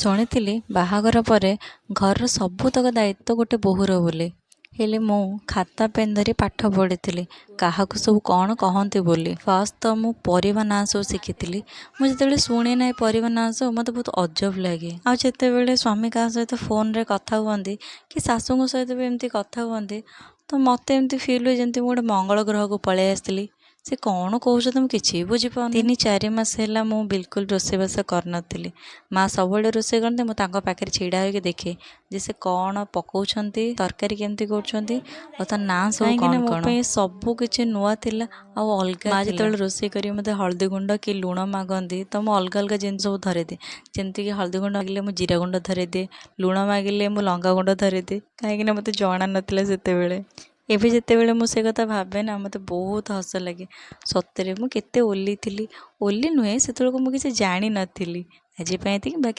ଶୁଣିଥିଲି ବାହାଘର ପରେ ଘରର ସବୁତକ ଦାୟିତ୍ୱ ଗୋଟେ ବୋହୂର ବୋଲି। ହେଲେ ମୁଁ ଖାତା ପେନ୍ ଧରି ପାଠ ପଢ଼ିଥିଲି କାହାକୁ ସବୁ କ'ଣ କହନ୍ତି ବୋଲି। ଫାର୍ଷ୍ଟ ତ ମୁଁ ପରିବା ନାଁ ସବୁ ଶିଖିଥିଲି। ମୁଁ ଯେତେବେଳେ ଶୁଣେ ନା ଏ ପରିବା ନାଁ ସବୁ, ମୋତେ ବହୁତ ଅଜବ ଲାଗେ। ଆଉ ଯେତେବେଳେ ସ୍ୱାମୀ କାହା ସହିତ ଫୋନ୍ରେ କଥା ହୁଅନ୍ତି କି ଶାଶୁଙ୍କ ସହିତ ବି ଏମିତି କଥା ହୁଅନ୍ତି, ତ ମୋତେ ଏମିତି ଫିଲ୍ ହୁଏ ଯେମିତି ମୁଁ ଗୋଟେ ମଙ୍ଗଳ ଗ୍ରହକୁ ପଳେଇ ଆସିଥିଲି। ସେ କ'ଣ କହୁଛନ୍ତି, ମୁଁ କିଛି ବି ବୁଝିପାରୁନି। 3-4 ମାସ ହେଲା ମୁଁ ବିଲକୁଲ ରୋଷେଇବାସ କରିନଥିଲି। ମା ସବୁବେଳେ ରୋଷେଇ କରନ୍ତି। ମୁଁ ତାଙ୍କ ପାଖରେ ଛିଡ଼ା ହୋଇକି ଦେଖେ ଯେ ସେ କ'ଣ ପକାଉଛନ୍ତି, ତରକାରୀ କେମିତି କରୁଛନ୍ତି ଆଉ ତା ନାଁ ସବୁ କାହିଁକିନା କ'ଣ ମୋ କ'ଣ। ପାଇଁ ସବୁ କିଛି ନୂଆ ଥିଲା ଆଉ ଅଲଗା। ମା ଯେତେବେଳେ ରୋଷେଇ କରି ମୋତେ ହଳଦୀ ଗୁଣ୍ଡ କି ଲୁଣ ମାଗନ୍ତି, ତ ମୁଁ ଅଲଗା ଅଲଗା ଜିନିଷ ସବୁ ଧରେଇଦିଏ। ଯେମିତିକି ହଳଦୀ ଗୁଣ୍ଡ ମାଗିଲେ ମୁଁ ଜିରା ଗୁଣ୍ଡ ଧରେଇଦିଏ, ଲୁଣ ମାଗିଲେ ମୁଁ ଲଙ୍କା ଗୁଣ୍ଡ ଧରେଇଦିଏ, କାହିଁକିନା ମୋତେ ଜଣା ନଥିଲା ସେତେବେଳେ। ଏବେ ଯେତେବେଳେ ମୁଁ ସେ କଥା ଭାବେ ନା, ମୋତେ ବହୁତ ହସ ଲାଗେ। ସତରେ ମୁଁ କେତେ ଓଲି ଥିଲି। ଓଲି ନୁହେଁ, ସେତେବେଳକୁ ମୁଁ କିଛି ଜାଣିନଥିଲି। ଆଜି ପାଇଁ ଏତିକି, ବାକି।